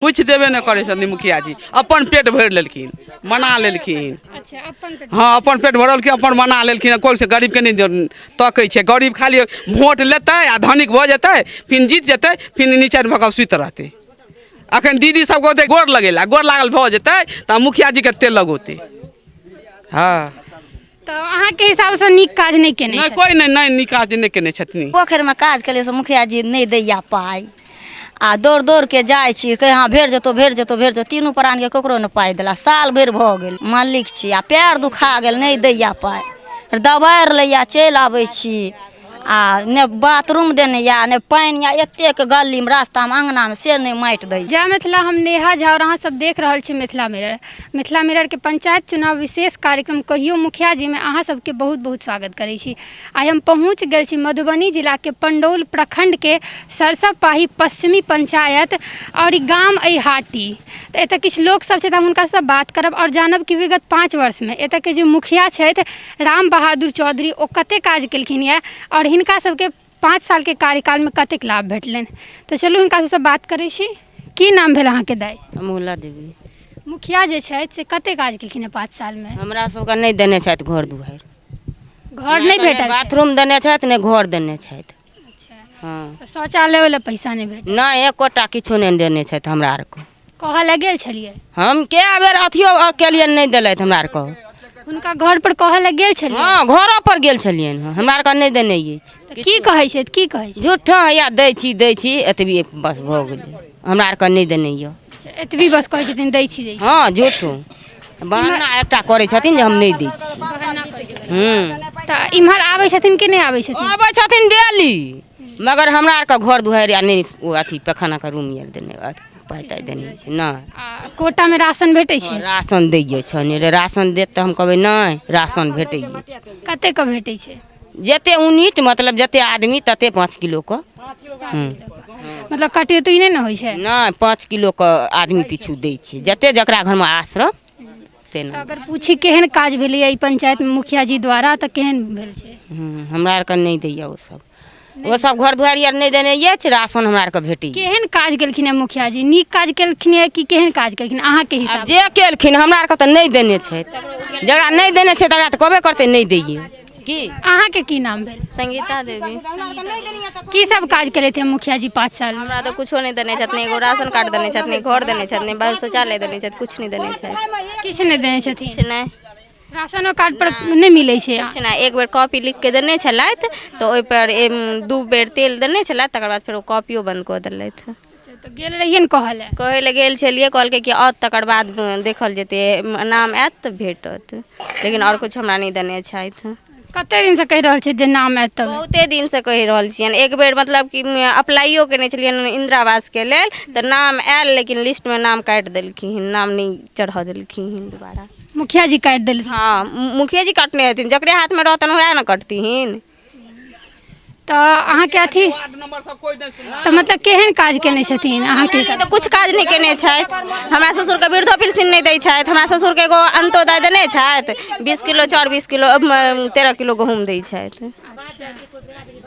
किछु देबे नहि करै छथिन मुखिया जी, अपन पेट भरि लेलखिन, मना लेलखिन। अच्छा, अपन पेट। हँ, अपन पेट भरलखिन, अपन मना लेलखिन। कोइ से गरीबके नहि तकै छै। गरीब खाली वोट लेतै आ धनिक भऽ जेतै, फिर जीत जेतै, फिर नीचा भऽ कऽ सुति रहतै। अखन दीदी सबके ओते गोर लगेला, गोर लागल भऽ जेतै तऽ मुखिया जीके तेल लगौतै। हँ। तऽ अहाँके हिसाबसँ नीक काज नहि केने नहि? कोइ नहि, नहि नीक काज नहि केने छथिन। पोखरिमे काज केलियै से मुखिया जी नहि दैया पाइ आ दौड़ दौड़ के जाइ छी, कहै हँ भेट जेतौ, भेट जेतौ, भेट जेतौ। तीनू प्राणके ककरो नहि पाइ देला। साल भरि भऽ गेल, मालिक छी आ पएर दुखा गेल, नहि दैया पाइ। दबाइ लैया चलि आबै छी आ नहि बाथरूम देने या नहि पानि या एतेक गलीमे, रास्तामे, अङ्गनामे से नहि माटि दैया। जय मिथिला, हम नेहा झा और अहाँ सब देख रहल छी मिथिला मिरर। मिथिला मिररके पंचायत चुनाव विशेष कार्यक्रम कहियो मुखिया जीमे अहाँ सबके बहुत बहुत स्वागत करै छी। आइ हम पहुँच गेल छी मधुबनी जिलाके पंडौल प्रखंडके सरसब पाही पश्चिमी पंचायत और ई गाम अइ हाटी। तऽ एतऽ किछु लोक सब छथि, हम हुनकासँ बात करब और जानब कि विगत 5 वर्षमे एतऽके जे मुखिया छथि राम बहादुर चौधरी, ओ कते काज केलखिन यऽ आओर हिनका सबके 5 सालके कार्यकालमे कतेक लाभ भेटलनि। तऽ चलू हिनका सबसँ बात करै छी। की नाम भेल अहाँके दाइ? अमोला देवी। मुखिया जे छथि से कते काज केलखिन हँ 5 सालमे? हमरा सबके नहि देने छथि घर दुआरि। घर नहि भेटल छै? बाथरूम देने छथि, नहि घर देने छथि। हँ। तऽ शौचालय वाला पैसा नहि भेटल? नहि, एकोटा किछो नहि देने छथि हमरा आरके। कहऽ लए गेल छलियै? हम कए बेर अथियो केलियनि, नहि देलथि हमरा आरके। हुनका घर पर कहऽ लए गेल छलियै? हँ, घरो पर गेल छलियनि हँ, हमरा आरके नहि देने अछि। तऽ की कहै छथि, की कहै छथि? झूठो हैया दै छी, दै छी, एतबी बस भऽ गेलै। हमरा आरके नहि देने यऽ। अच्छा, एतबी बस कहै छथिन दै छी, दै छी। हँ, झूठो बहाना एकटा करै छथिन जे हम नहि दै छी। तऽ इम्हर आबै छथिन कि नहि आबै छथिन? आबै छथिन डेली, मगर हमरा आरके घर दुआरि आ नहि ओ अथी पैखानाके रूम आर देने, पाइ ताइ देने छै नहि। आ कोटामे राशन भेटै छै? राशन दै छै ने, राशन देत तऽ हम कहबै नहि। राशन भेटै छै। कतेकके भेटै छै? जते यूनिट, मतलब जते आदमी तते 5 किलोके। मतलब कटौती नहि ने होइ छै? नहि, 5 किलोके आदमी पिछू दै छै, जते जकरा घरमे आश्रम तेना। अगर पूछी केहन काज भेलैए ई पंचायतमे मुखिया जी द्वारा, तऽ केहन भेल छै? हमरा आरके नहि दैया ओसब, ओसब घर दुआरि आर नहि देने अछि, राशन हमरा आरके भेटैया। केहन काज केलखिन हेँ मुखिया जी? नीक काज केलखिन हेँ कि केहन काज केलखिन अहाँके हिसाब? जे केलखिन हमरा आरके तऽ नहि देने छथि। जकरा नहि देने छै तकरा तऽ कहबे करतै नहि दैये की। अहाँके की नाम भेल? संगीता देवी। की सब काज केलथि हेँ मुखिया जी 5 साल? हमरा तऽ कुछो नहि देने छथिन। एगो राशन कार्ड देने छथिन, घर देने छथिन, बस शौचालय देने छथि, कुछ नहि देने छथि। किछु नहि देने छथिन? किछु नहि। राशनो कार्ड पर नहि मिलै छै? किछु नहि। एक बेर कॉपी लिख के देने छलथि तऽ ओहिपर 2 बेर तेल देने छलथि, तकर बाद फेर ओ कॉपियो बंद कऽ देलथि। तऽ गेल रहियै ने कहऽ लए? कहै लए गेल छलियै, कहलकै कि आओत तकर बाद देखल जेतै, नाम आयत तऽ भेटत, लेकिन आओर किछु हमरा नहि देने छथि। कते दिनसँ कहि रहल छियै जे नाम आयत तब? बहुते दिनसँ कहि रहल छियनि। एक बेर मतलब कि अप्लाइयो केने छलियनि इन्दिरा आवासके लेल, तऽ नाम आयल लेकिन लिस्टमे नाम काटि देलखिन, नाम नहि चढ़ऽ देलखिन दोबारा। मुखिया जी काटि देलखिन? हँ, मुखिये जी काटने हेथिन, जकरे हाथमे रहतनि वएह ने कटथिन। तऽ अहाँके अथी तऽ मतलब केहन काज केने छथिन अहाँके? तऽ किछु काज नहि केने छथि। हमरा ससुरके वृद्धो पेंशन नहि दै छथि। हमरा ससुरके एगो अंत्योदय देने छथि, 20 किलो चाउर, 20 किलो, 13 किलो गहूँम दै छथि।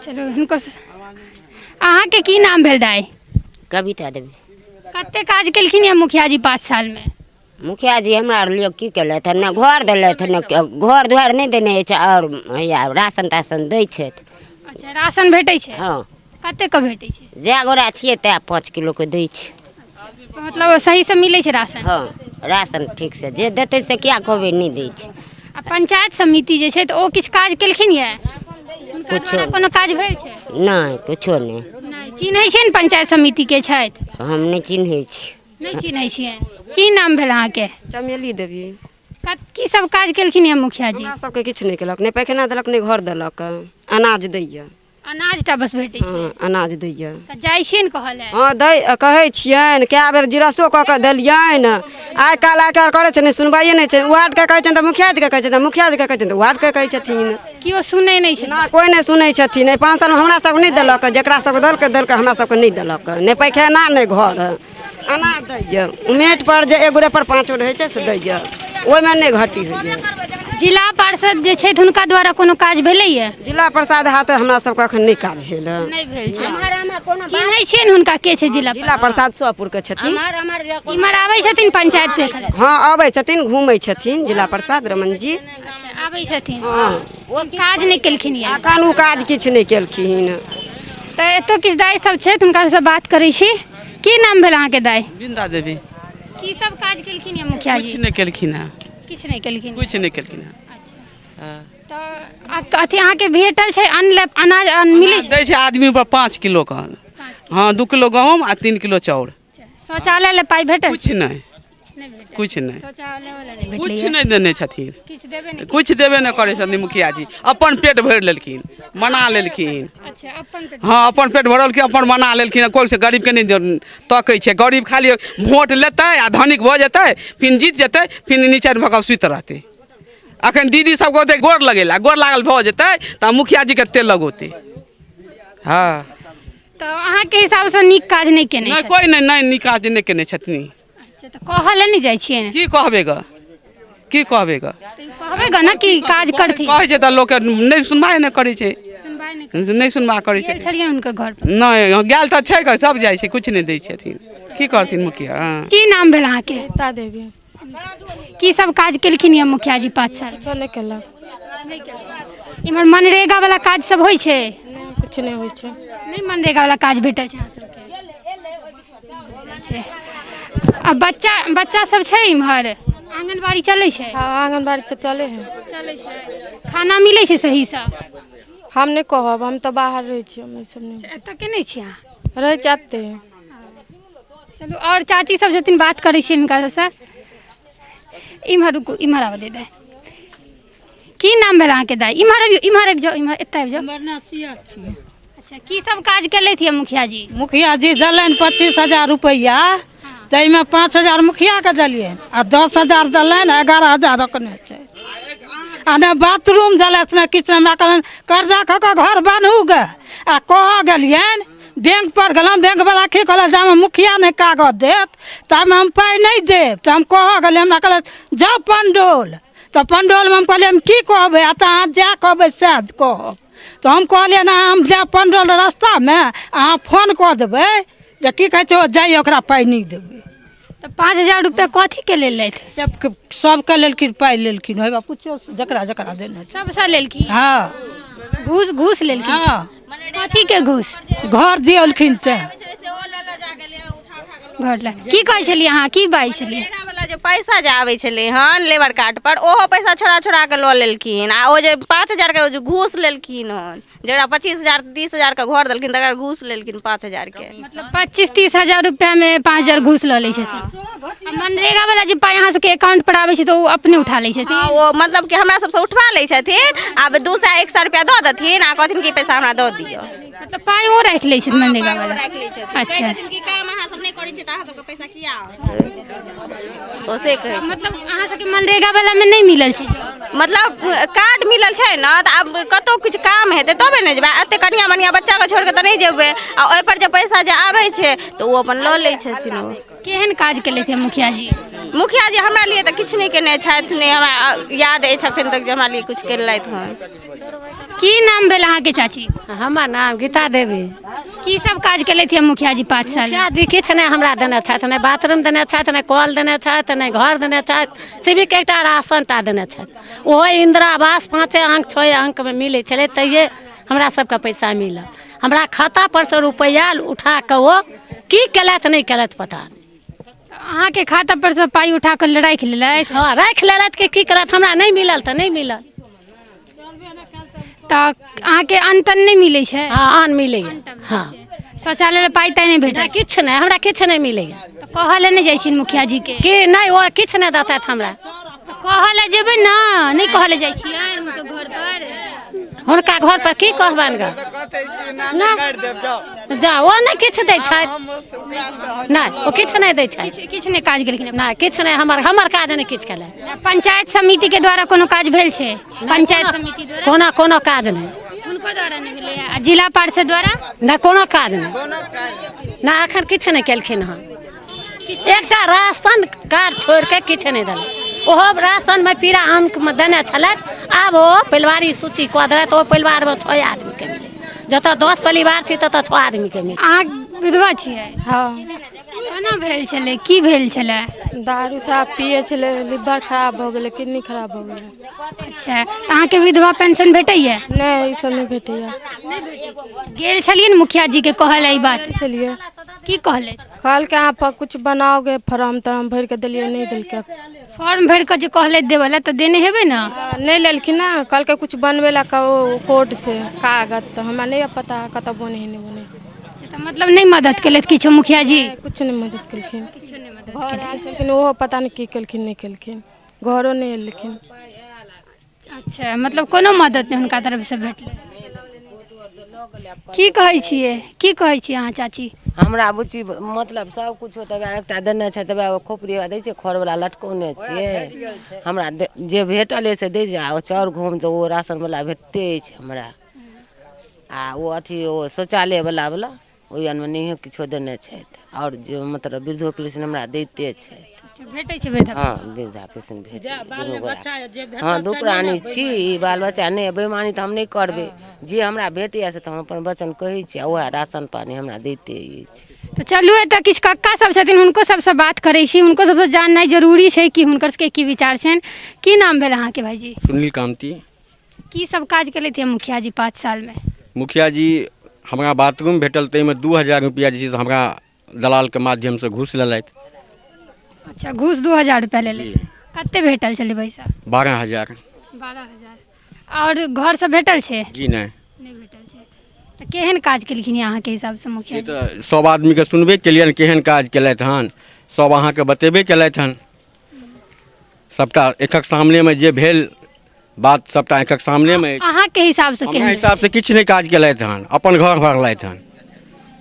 चलू हिनको। अहाँके की नाम भेल दाइ? कविता देवी। कते काज केलखिन यऽ मुखिया जी 5 सालमे? मुखिया जी हमरा आर लिए की केलथि? नहि घर देलथि, नहि घर दुआरि नहि देने अछि, आओर हैया राशन ताशन दै छथि। अच्छा, राशन भेटै छै? हँ। कतेक के भेटै छै? जए गोरा छियै तए 5 किलोके दै छै। मतलब सहीसँ मिलै छै राशन? हँ, राशन ठीकसँ जे देतै से किया कहबै नहि दै छै। आ पंचायत समिति जे छै तऽ ओ किछु काज केलखिन यऽ? हुनका किछो। द्वारा कोनो काज भेल छै? नहि, किछो नहि। नहि चिन्है छियै ने पंचायत समितिके छथि? हम नहि चिन्है छी। नहि चिन्है छियै। की नाम भेल अहाँके? चमेली देवी। की सब काज केलखिन यऽ मुखिया जी? हमरा सबके किछु नहि केलक, नहि पैखाना देलक, नहि घर देलक, अनाज दैया। अनाज टा बस भेटै छै? हँ, अनाज दैया। तऽ जाइ छियै ने कहऽ लए? हँ, दै कहै छियनि, कए बेर जिरसो कऽ कऽ देलियनि। आइ काल्हि आइ काल्हि करै छै, नहि सुनवाइए नहि छै। वार्डके कहै छियनि तऽ मुखिया जीके कहै छथिन, मुखिया जीके कहै छियनि तऽ वार्डके कहै छथिन। केओ सुनै नहि छै? ना, कोइ नहि सुनै छथिन। एहि 5 सालमे हमरा सबके नहि देलक, जकरा सबके देलकै देलकै, हमरा सबके नहि देलक, नहि पैखाना नहि घर, अनाज दैए। उमेट पर जे एक गोरे पर 5 रहै छै से दैए, ओहिमे नहि घटी होइए। जिला पार्षद जे छथि हुनका द्वारा कोनो काज भेलैए? जिला प्रसाद हाथ हमरा सबके एखन नहि काज भेल हँ। नहि भेल छै। चिन्है छियै ने हुनका के छै जिला जिला प्रसाद सोहपुरके छथिन। इम्हर आबै छथिन पंचायत देखऽ लए? हँ, अबै छथिन, घूमै छथिन जिला प्रसाद रमन जी। अच्छा, आबै छथिन। हँ। काज नहि केलखिन यऽ? एखन ओ काज किछु नहि केलखिन। तऽ एतऽ किछु दाइ सब छथि, हुनका सबसँ बात करै छी। की नाम भेल अहाँके दाइ? बिंदा देवी। की सब काज केलखिन यऽ मुखिया जी? किछु नहि केलखिन हँ। किछु नहि केलखिन? किछु नहि केलखिन हँ। तऽ अथी अहाँके भेटल छै अन्न लए अनाज अन्न मिलै छै? दै छै आदमी पर 5 किलो के। हँ, 2 किलो गहूँम आ 3 किलो चाउर। शौचालय लए पाइ भेटल? किछु नहि। नहि भेटल? किछु नहि। शौचालय वाला नहि किछु भेटलैए? नहि देने छथिन। किछु देबे नहि? किछु देबे नहि करै छथिन मुखिया जी। अपन पेट भरि लेलखिन, मना लेलखिन। अच्छा, अपन पेट। हँ, अपन पेट भरलखिन, अपन मना लेलखिन। कोइ से गरीबके नहि तकै छै। गरीब खाली वोट लेतै आ धनिक भऽ जेतै, फिर जीत जेतै, फिर नीचा भऽ कऽ सुति रहतै। अखन दीदी सबके ओते गोर लगेला, गोर लागल भऽ जेतै तऽ मुखिया जीके तेल लगौतै। हँ। तऽ अहाँके हिसाबसँ नीक काज नहि केने नहि छथिन? कोइ नहि, नहि नीक काज नहि केने छथिन। अच्छा, तऽ कहऽ लए नहि जाइ छियै? की कहबै गऽ, की कहबै गऽ? तऽ कहबै गऽ ने कि काज करथिन। कहै छै तऽ लोकके नहि सुनवाइ नहि करै छै। सुनवाइ नहि? नहि सुनवाइ करै गेल छै। छलियै हुनकर घर पर? नहि गेल तऽ छै गऽ, सब जाइ छै, किछु नहि दै छथिन। की करथिन मुखिया? हँ। की नाम भेल अहाँके? रीता देवी। की सब काज केलखिन यऽ मुखिया जी 5 साल? किछो नहि केलक। इम्हर मनरेगा वाला काज सब होइ छै? नहि, किछु नहि होइ छै। नहि मनरेगा वाला काज भेटै छै अहाँ सबके? छै। आ बच्चा बच्चा सब छै इम्हर? आंगनबाड़ी चलै छै? हँ, आंगनबाड़ी तऽ चलै है। चलै छै। खाना मिलै छै सहीसँ? हम नहि कहब, हम तऽ बाहर रहै छी, हम ई सब नहि। एतऽ के नहि छी अहाँ? रहै छी एतै। चलू, आओर चाची सब छथिन, बात करै छी हिनका सबसँ। इम्हर रुकू, इम्हर आबऽ दे दाइ। की नाम भेल अहाँके दाइ? इम्हर अबियौ, इम्हर आबि जाउ, इम्हर एतऽ आबि जाउ। अच्छा, की सब काज केलथि यऽ मुखिया जी? मुखिया जी देलनि 25,000 रुपैआ, ताहिमे 5,000 मुखियाके देलियनि आ 10,000 देलनि, 11,000 रखने छै। आ नहि बाथरूम देलथि, ने किछु। हमरा कहलनि कर्जा खऽ कऽ घर बान्हू गे। आ कहऽ गेलियनि, बैंक पर गेलहुँ, बैंकवला की कहलक, जामे मुखिया नहि कागज देत तामे हम पाइ नहि देब। तऽ हम कहऽ गेलियै, हमरा कहलक जाउ पंडौल। तऽ पंडौलमे हम कहलियै, हम की कहबै? आ तऽ अहाँ जएह कहबै सएह कहब। तऽ हम कहलियै ने, हम जायब पंडौल, रस्तामे अहाँ फोन कऽ देबै जे की कहै छै, ओ जाइए, ओकरा पाइ नहि देबै। तऽ 5,000 रुपया कथीके लेलथि? सबके सबके लेलखिन, पाइ लेलखिन। हे पुछियौ जकरा जकरा देने छै। सबसँ लेलखिन? हँ। घूस घूस लेलखिन? हँ। कथीके घूस? घर दियलखिन तेँ। घर लए। की कहै छलियै अहाँ? की बाजै छलियै? मनरेगा वाला जे पैसा जे आबै छलै हन लेबर कार्ड पर, ओहो पैसा छोड़ा छोड़ा कऽ लऽ लेलखिन। आ ओ जे 5,000 के ओ जे घूस लेलखिन हन, जकरा 25,000 30,000 के घर देलखिन तकर घूस लेलखिन 5,000 के। मतलब 25-30 हजार रुपयामे 5,000 घूस लऽ लै छथिन। आ मनरेगा वाला जे पाइ अहाँ सबके अकाउंट पर आबै छै तऽ ओ अपने उठा लै छथिन? हँ, ओ मतलब कि हमरा सबसँ उठवा लै छथिन। आब 200 100 रुपया दऽ देथिन आ कहथिन कि पैसा हमरा दऽ दिअ। मतलब पाइ ओ राखि लै छथिन मनरेगा वाला? राखि लै छथिन। अच्छा। कहै छथिन कि काम अहाँ सब नहि करै छियै तऽ अहाँ सबके पैसा किया आओत, ओ से कहै छथिन। मतलब अहाँ सबके मनरेगा वाला मे नहि मिलल छै? मतलब कार्ड मिलल छै ने, तऽ आब कतहु किछु काम हेतै तबे ने जेबै। एते कनिया मनिया बच्चाके छोड़ि कऽ तऽ नहि जेबै। आ ओहिपर जे पैसा जे आबै छै तऽ ओ अपन लऽ लै छथिन। ओ केहन काज केलथि मुखिया जी? मुखिया जी हमरा लिए तऽ किछु नहि केने छथि, नहि हमरा याद अछि अखन तक जे हमरा लिए किछु केलथि हन। की नाम भेल अहाँके चाची? हमर नाम गीता देवी। की सब काज केलथि मुखिया जी 5 साल? मुखिया जी किछु नहि हमरा देने छथि, नहि बाथरूम देने छथि, नहि कल देने छथि, नहि घर देने छथि, सिविक एकटा राशन टा देने छथि। ओहो इंदिरा आवास 5 अंक 6 अंकमे मिलै छलै तैये हमरा सबके पैसा मिलल। हमरा खाता पर से रुपैआ उठा कऽ ओ की केलथि नहि केलथि पता नहि। अहाँके खाता पर से पाइ उठा कऽ राखि लेलथि? हँ, राखि लेलथि कि की केलथि, हमरा नहि मिलल तऽ नहि मिलल। तऽ अहाँके अन्न तन्न नहि मिलै छै? हँ, अन्न मिलैए। हँ। शौचालय लए पाइ ताइ नहि भेटै? किछु नहि, हमरा किछु नहि मिलैए। तऽ कहऽ लए नहि जाइ छियनि मुखिया जीके? कि नहि, ओ किछु नहि देतथि हमरा। कहऽ लए जेबै ने, नहि कहऽ लए जाइ छियै हुनकर घर पर? हुनका घर पर की कहबनि गऽ? जा ओ नहि किछु दै छथि, नहि ओ किछु नहि दै छथि। किछु नहि काज केलखिन? नहि, किछु नहि, हमर हमर काज नहि किछु केलथि। पंचायत समिति के द्वारा कोनो काज भेल छै? पंचायत समिति द्वारा कोनो कोनो काज नहि। हुनको द्वारा नहि भेलैए? आ जिला पार्षद द्वारा? नहि, कोनो काज नहि, नहि एखन किछु नहि केलखिन हँ। एकटा राशन कार्ड छोड़िके किछु नहि देलक। ओहो राशनमे पीरा अंकमे देने छलथि। आब ओ परिवारी सूची कऽ देलथि, ओ परिवारमे 6 आदमीके मिलै, जतऽ 10 परिवार छै ततऽ 6 आदमीके मिलै। अहाँ विधवा छियै? हँ। केना भेल छलै, की भेल छलै? दारू साहब पियै छलै, लिवर खराब भऽ गेलै, किडनी खराब भऽ गेलै। अच्छा, तऽ अहाँके विधवा पेंशन भेटैया? नहि, ई सब नहि भेटैया। गेल छलियै ने मुखिया जी के कहल ई बात? छलियै। की कहले? कहलकै अहाँ पर कुछ बनाओगे, फॉर्म तॉर्म भरि कऽ देलियै, नहि देलकै। फॉर्म भरि कऽ जे कहले देबऽ लए तऽ देने हेबै ने? नहि लेलखिन ने, कहलकै कुछ बनबै लए कोर्ट से कागज, तऽ हमरा नहि पता कतऽ बनै है नहि बनै। तऽ मतलब नहि मदद केलथि किछो मुखिया जी? किछु नहि मदद केलखिन। घर आयल छलखिन ओहो पता नहि की केलखिन नहि केलखिन, घरो नहि एलखिन। अच्छा, मतलब कोनो मदद नहि हुनका तरफसँ भेटलै। की कहै छियै, की कहै छियै अहाँ चाची? हमरा बुच्ची मतलब सब कुछो तऽ वएह एकटा देने छै, तऽ वएह खोपड़ी दै छै, खरवला लटकौने छियै। हमरा जे भेटल अछि से दै छै, आ चाउर गहूँम तऽ ओ राशनवला भेटते अछि हमरा। आ ओ अथी ओ शौचालयवला वला ओहि आरमे नहिए किछो देने छथि। आओर जे मतलब वृद्धो पेंशन हमरा दैते छथि। भेटै छै वृद्धा? हँ, वृद्धा पेंशन भेटै दुनू गोरा। हँ, दू प्राणी छी, बाल बच्चा नहि, बेमानी तऽ हम नहि करबै। जे हमरा भेटैए से तऽ हम अपन वचन कहै छी, आ उएह राशन पानी हमरा दैते अछि। तऽ चलू, एतऽ किछु कक्का सब छथिन, हुनको सबसँ बात करै छी, हुनको सबसँ जाननाइ जरूरी छै कि हुनकर सबके की विचार छनि। की नाम भेल अहाँके भाईजी? सुनील कामती। की सब काज केलथि मुखिया जी 5 सालमे? मुखिया जी हमरा बाथरूम भेटल, ताहिमे 2000 रुपैआ जे छै से हमरा दलालके माध्यमसँ घूस लेलथि। अच्छा, घूस 2000 रुपैआ लेलथि। कते भेटल छलै पैसा? 12,000। 12,000। आओर घर सब भेटल छै? जी नहि। नहि भेटल छै। तऽ केहन काज केलखिन अहाँके हिसाबसँ मुखिया जी? तऽ सब आदमीके सुनबे केलियनि केहन काज केलथि हन, सब अहाँके बतेबे केलथि हन। सबटा एकक सामनेमे जे भेल बात सबटा आँखिक सामनेमे अछि। अहाँके हिसाबसँ हमरा हिसाबसँ किछु नहि काज केलथि हन, अपन घर भरलथि हन।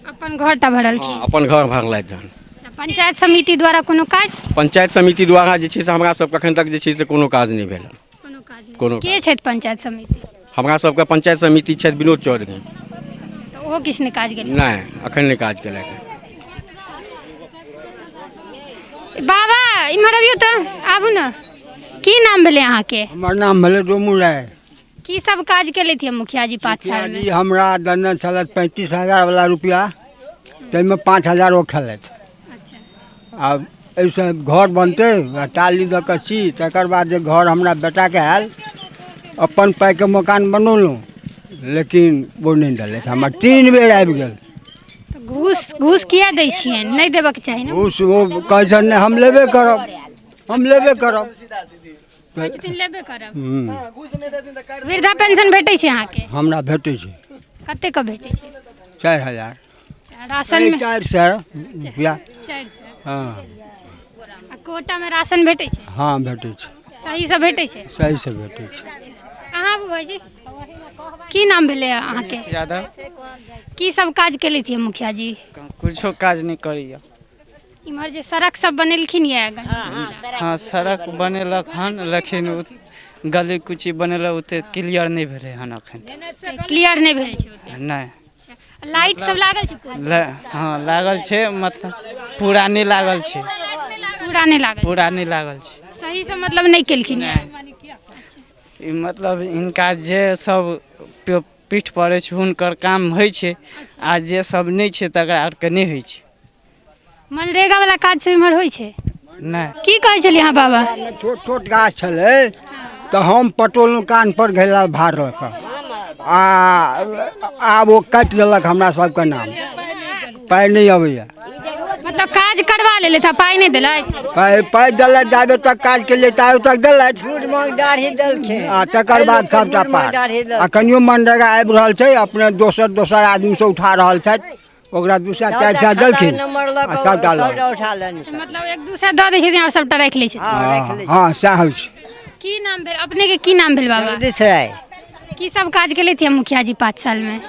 अपन घर टा भरलखिन? हँ, अपन घर भरलथि हन। पंचायत समिति द्वारा कोनो काज? पंचायत समिति द्वारा जे छै से हमरा सबके एखन तक जे छै से कोनो काज नहि भेल हन। कोनो के छथि पंचायत समिति? हमरा सबके पंचायत समिति छथि विनोद चौधरी। तऽ ओहो किछु नहि काज केलखिन? नहि, एखन नहि काज केलथि हन। बाबा इम्हर अबियौ तऽ, आबू ने। की नाम भेलै अहाँके? हमर नाम भेलै डोमू राय। की सब काज केलथि यऽ मुखिया जी 5 साल में? जी हमरा देने छलथि 35,000 वाला रुपया, ताहिमे 5,000 ओ खेलथि। आब एहिसँ घर बनतै, आ टाली दऽ कऽ छी। तकर बाद जे घर हमरा बेटाके आयल, अपन पाइके मकान बनौलहुँ, लेकिन ओ नहि देलथि। हमर 3 बेर आबि गेल। घूस घूस किया दै छियनि? नहि देबऽके चाही ने। घूस ओ कहै छनि नहि, हम लेबे करब, हम लेबे करब। कहै छथिन लेबे करब। वृद्धा पेंशन भेटै छै अहाँके? हमरा भेटै छै। कते के भेटै छै? 4,000। राशन में? 400 रुपया। 400। हँ। आ कोटा में राशन भेटै छै? हँ, भेटै छै। सहीसँ भेटै छै? सहीसँ भेटै छै। अहाँ आबू भाईजी, की नाम भेलै अहाँके? यादव। की सब काज केलथि मुखिया जी? कुछो काज नहि करैया। इम्हर जे सड़क सब बनेलखिन यऽ? हँ, सड़क बनेलक हन, लेकिन गली कुची बनेलक ओते क्लियर नहि भेलै हन अखन। क्लियर नहि भेल छै? नहि। लाइट सब लागल छै? हँ, लागल छै, मतलब पूरा नहि लागल छै। पूरा नहि लागल? पूरा नहि लागल छै। सही से मतलब नहि केलखिन? ई मतलब हिनका जे सब पीठ पर अछि हुनकर काम होइ छै, आ जे सब नहि छै तकरा आरके नहि होइ छै। मनरेगा वाला काज सब इम्हर होइ छै? नहि। की कहै छलियै अहाँ बाबा? छोट छोट गाछ छलै तऽ हम पटोलहुँ कान पर घैला भार लऽ कऽ, आ आब ओ काटि देलक हमरा सबके नाम, पाइ नहि अबैया। मतलब काज करवा लेलथि आ पाइ नहि देलथि? पाइ पाइ देलथि, जाबे तक काज केलियै ताबे तक देलथि। देलखिन आ तकर बाद सबटा पार। आ कनियो मनरेगा आबि रहल छै, अपने दोसर दोसर आदमी से उठा रहल छथि, ओकरा 200 400 देलखिन आ सबटा लऽ। मतलब 1-200 दऽ दै छथिन आओर सबटा राखि लै छथिन? हँ, सएह होइ छै। की नाम भेल अपने के? की नाम भेल बाबा? जगदीश राय। की सब काज केलथि मुखिया जी 5 साल में?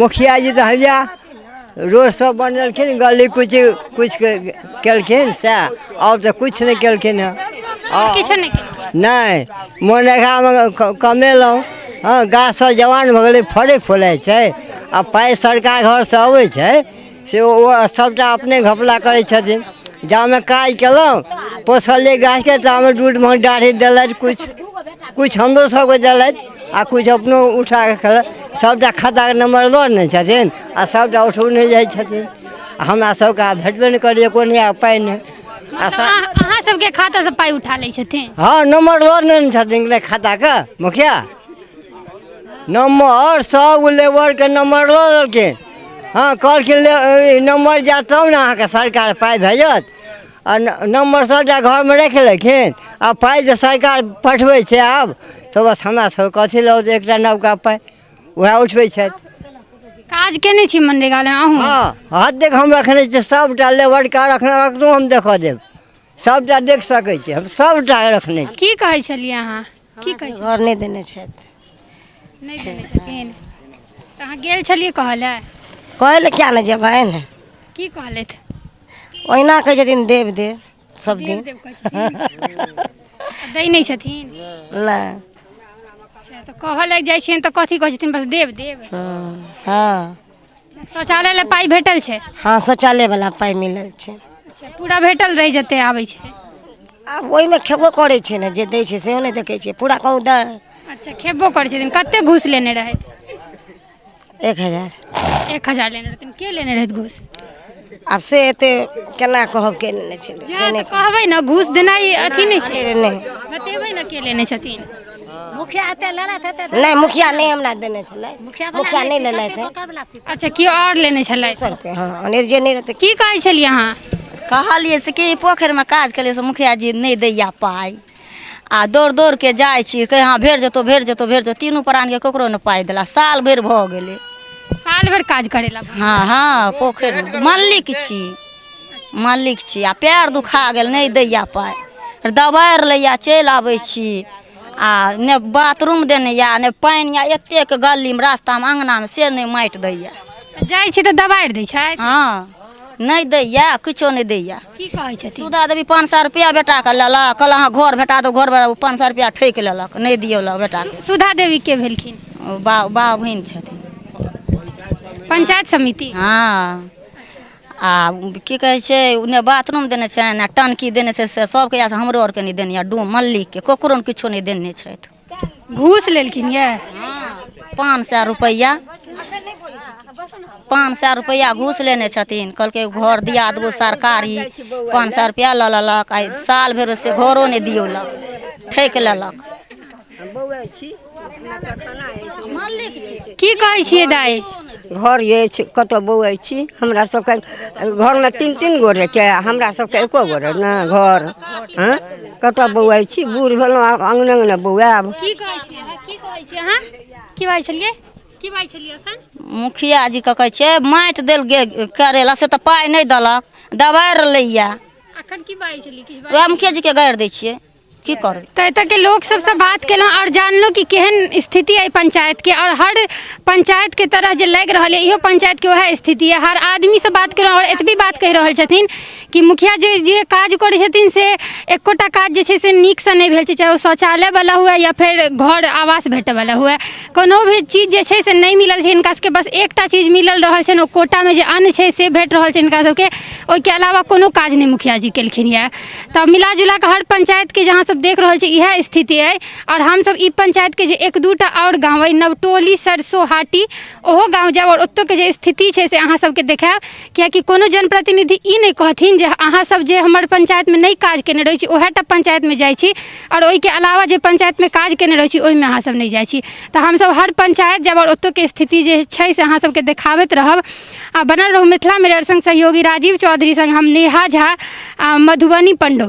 मुखिया जी तऽ हैया रोड सब बनेलखिन, गली कुची कुछ केलखिन सएह, आओर तऽ कुछ नहि केलखिन हँ। किछु नहि केलखिन? नहि, मनरेगामे कमेलहुँ। हँ, गाछ सब जवान भऽ गेलै, फड़ै फुलाइ छै, आ पाइ सरकार घरसँ अबै छै से ओ सबटा अपने घपला करै छथिन। जामे काज केलहुँ पोसलियै गाछके, तामे दूध महक डाढ़ी देलथि, किछु किछु हमरो सबके देलथि आ किछु अपनो उठा कऽ खेलक। सबटा खाताके नम्बर लऽ ने छथिन आ सबटा उठौने जाइ छथिन। आ हमरा सबके आब भेटबे नहि करैए कोनो आब पाइ नहि। आ मतलब अहाँ सबके खाता से पाइ उठा लै छथिन? हँ, नम्बर लऽ नेने छथिन ने खाताके मुखिया, नम्बर सब लेबरके नम्बर लऽ लेलखिन। हँ, कहलखिन ले नम्बर जायत तब ने अहाँके सरकार पाइ भेजत। आ नम्बर सबटा घरमे राखि लेलखिन आ पाइ जे सरकार पठबै छै आब तऽ बस हमरा सबके कथी लऽ औतै एकटा नवका पाइ, उएह उठबै छथि। काज केने छी मनरेगा मे अहूँ? हँ, हाथ देख हम रखने छियै सबटा लेबरके रखने, एखनो हम देखऽ देब, सबटा देख सकै छी, हम सबटा रखने छी। की कहै छलियै अहाँ? की कहै छलियै? घर नहि देने छथि। नहि देने छथिन तऽ अहाँ गेल छलियै कहऽ लए? कहै लए किया नहि जेबनि। की कहलथि? ओहिना कहै छथिन देब देब सब दिन। देब कहै छथिन, दै नहि छथिन? नहि। अच्छा, तऽ कहऽ लए जाइ छियनि तऽ कथी कहै छथिन? बस देब देब? हँ। शौचालय लए पाइ भेटल छै? हँ, शौचालय वाला पाइ मिलल छै। अच्छा, पूरा भेटल रहै जते आबै छै? आब ओहिमे खेबो करै छै ने, जे दै छै सेहो नहि देखै छियै पूरा कहूँ दै। अच्छा, खेबो करै छथिन। कते घूस लेने रहथि? 1000। 1000 लेने रहथिन। के लेने रहथि घूस? आब से एते केना कहब के लेने छलै से नहि कहबै ने, घूस देनाइ अथी नहि छै। नहि बतेबै ने के लेने छथिन। मुखिया एते लेलथि हेतै? नहि, मुखिया नहि हमरा देने छलै, मुखिया नहि लेलथि। अच्छा, केओ आओर लेने छलै? हँ, अनेर जे नहि रहतै। की कहै छलियै अहाँ? कहलियै से कि पोखरिमे काज केलियै से मुखिया जी नहि दैया पाइ, आ दौड़ दौड़ के जाइ छी, कहै हँ भेट जेतौ भेट जेतौ भेट जेतौ। तीनू प्राणके ककरो नहि पाइ देला, साल भरि भऽ गेलै। साल भरि काज करेला? हँ हँ, पोखरि मालिक छी, मालिक छी। आ पैर दुखा गेल, नहि दैया पाइ, दबारि लैया, चलि आबै छी। आ नहि बाथरूम देने या नहि पानि या, एतेक गलीमे रास्तामे अङ्गनामे से नहि माटि दैया। जाइ छी तऽ दबारि दै छथि? हँ, नहि दैया, किछो नहि दैया। की कहै छथिन? सुधा देवी 500 रुपया बेटाके लेलक, कहलक अहाँ घर भेटा दो, घर 500 रुपया ठकि लेलक, नहि दियौलक बेटाके। सुधा देवी के भेलखिन? बा बा बहिन छथिन। पंचायत समिति? हँ। आ की कहै छै, ओ नहि बाथरूम देने छै ने टंकी देने छै, से सबके या हमरो आरके नहि देने यऽ, डूम मल्लिकके ककरो ने किछो नहि देने छथि। घूस लेलखिन ये? 500 रुपैआ, 500 रुपैआ घूस लेने छथिन। कहलकै घर दिया देबो सरकारी, 500 रुपैआ लऽ लेलक। आइ साल भरि से घरो नहि दियौलक, ठकि लेलक। की कहै छियै दाइ? घर अछि कतऽ बौआइ छी हमरा सबके घरमे 3-3 गोरेके, हमरा सबके एको गोरे ने घर। हँ, कतऽ बौआइ छी, बूढ़ भेलहुँ आब अङ्गने अङ्गने बौआएब। की कहै छियै अहाँ? की कहै छियै अहाँ? की बाजै छलियै? की बाजै छलियै एखन? मुखिया जीके कहै छियै माटि देल करेला से तऽ पाइ नहि देलक, दबारि लैया। एखन की बाजै छलियै? किछु वएह मुखिया जीके गारि दै छियै, की करबै। तऽ एतऽके लोक सबसँ बात केलहुँ आओर जानलहुँ कि केहन स्थिति अइ पंचायतके, आओर हर पंचायतके तरह जे लागि रहल अइ इहो पंचायतके वएह स्थिति अइ। हर आदमीसँ बात केलहुँ आओर एतबी बात कहि रहल छथिन कि मुखिया जे जे काज करै छथिन से एकोटा काज जे छै से नीकसँ नहि भेल छै, चाहे ओ शौचालयवला हुए या फेर घर आवास भेटयवला हुए, कोनो भी चीज जे छै से नहि मिलल छै हिनका सबके। बस एकटा चीज मिलल रहल छनि, ओ कोटामे जे अन्न छै से भेट रहल छै हिनका सबके, ओहिके अलावा कोनो काज नहि मुखिया जी केलखिन यऽ। तऽ मिला जुला कऽ हर पंचायतके जे अहाँ सब देख रहल छी इएह स्थिति अइ। आओर हमसब ई पंचायतके जे 1-2टा आओर गाँव अइ, नवटोली, सरसोहाटी, ओहो गाँव जायब आओर ओतौके जे स्थिति छै से अहाँ सबके देखायब। कियाकि कोनो जनप्रतिनिधि ई नहि कहथिन जे अहाँ सब जे हमर पंचायतमे नहि काज केने रहै छी ओएह टा पंचायतमे जाइ छी, आओर ओहिके अलावा जे पंचायतमे काज केने रहै छी ओहिमे अहाँ सब नहि जाइ छी। तऽ हमसब हर पंचायत जायब आओर ओतौके स्थिति जे छै से अहाँ सबके देखाबैत रहब। आ बनल रहू मिथिला मिरर संग। सहयोगी राजीव चौधरी संग हम नेहा झा, आ मधुबनी पंडौल।